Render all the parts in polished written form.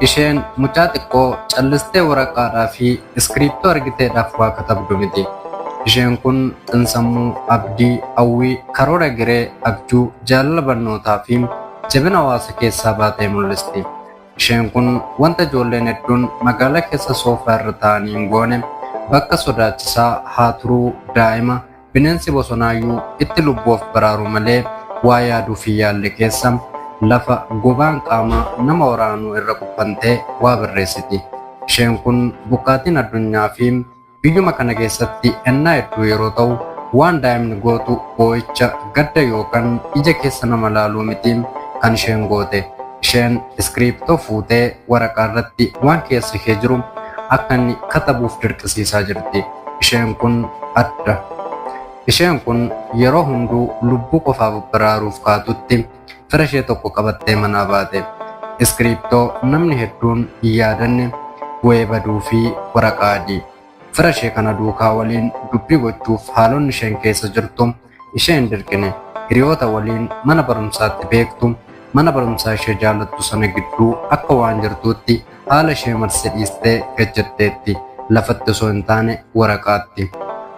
Isheen mucaa xiqqoo callistee waraqaadhaa fi iskiriiptoo argiteedhaaf waa katabdu miti. Isheen kun xinsammuu, abdii, hawwii, karoora giree, abjuu, jaalala barnootaa fi jabina hawaasa keessaa baatee mul'isti. Isheen kun wanta ijoolleen hedduun magaalaa keessa soofaa irra taa'anii hin goone, bakka sodaachisaa haa turuu daa'ima bineensi bosonaayyuu itti lubbuu of baraaruu malee waa yaaduuf hin yaalle keessa lafa gobaan qaamaa nama waraanuu irra quphantee waa barreessiti. Isheen kun buqqaatiin addunyaa fi biyyuma kana keessatti ennaa hedduu yeroo ta'u waan daa'imni gootu boo'icha, gadda yookaan ija keessa nama laaluu miti kan isheen goote. Isheen iskiriiptoo fuutee waraqaa irratti waan keessa ishee jiru akka inni katabuuf dirqisiisaa jirti. Isheen kun adda. Isheen kun yeroo hunduu lubbuu qofaaf baraaruuf kaatutti fira ishee tokko qabattee manaa baate. Iskiriiptoo namni hedduun hin yaadanne bu'ee baduu fi waraqaa adii. Fira ishee kana duukaa waliin dubbii gochuuf haalonni isheen keessa jirtu ishee hin dirqine. Hiriyoota waliin mana barumsaatti beektu, mana barumsaa ishee jaalattu sana gidduu akka waan jirtuutti haala ishee marse dhiistee gad jetteetti. Lafatti osoo hin taane waraqaatti.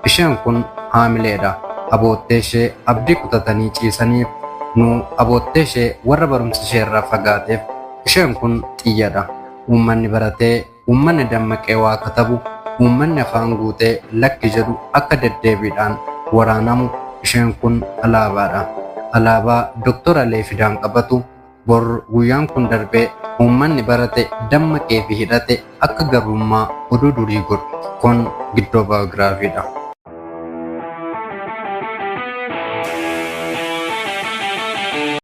Isheen kun haamileedha. Aboottee ishee abdii kutatanii ciisaniif, nu aboottee ishee warra barumsa ishee irraa fagaateef isheen kun xiyyadha. Uummanni baratee, uummanni dammaqee waa katabu, uummanni afaan guutee lakki jedhu akka deddeebiidhaan waraanamu isheen kun alaabaadha. Alaabaa Doktor Alee Fidaan qabatu bor guyyaan kun darbee uummanni barate, dammaqee fi hidhate akka gabrummaa oduu durii godhu. Kun giddoo baayogiraafiidha.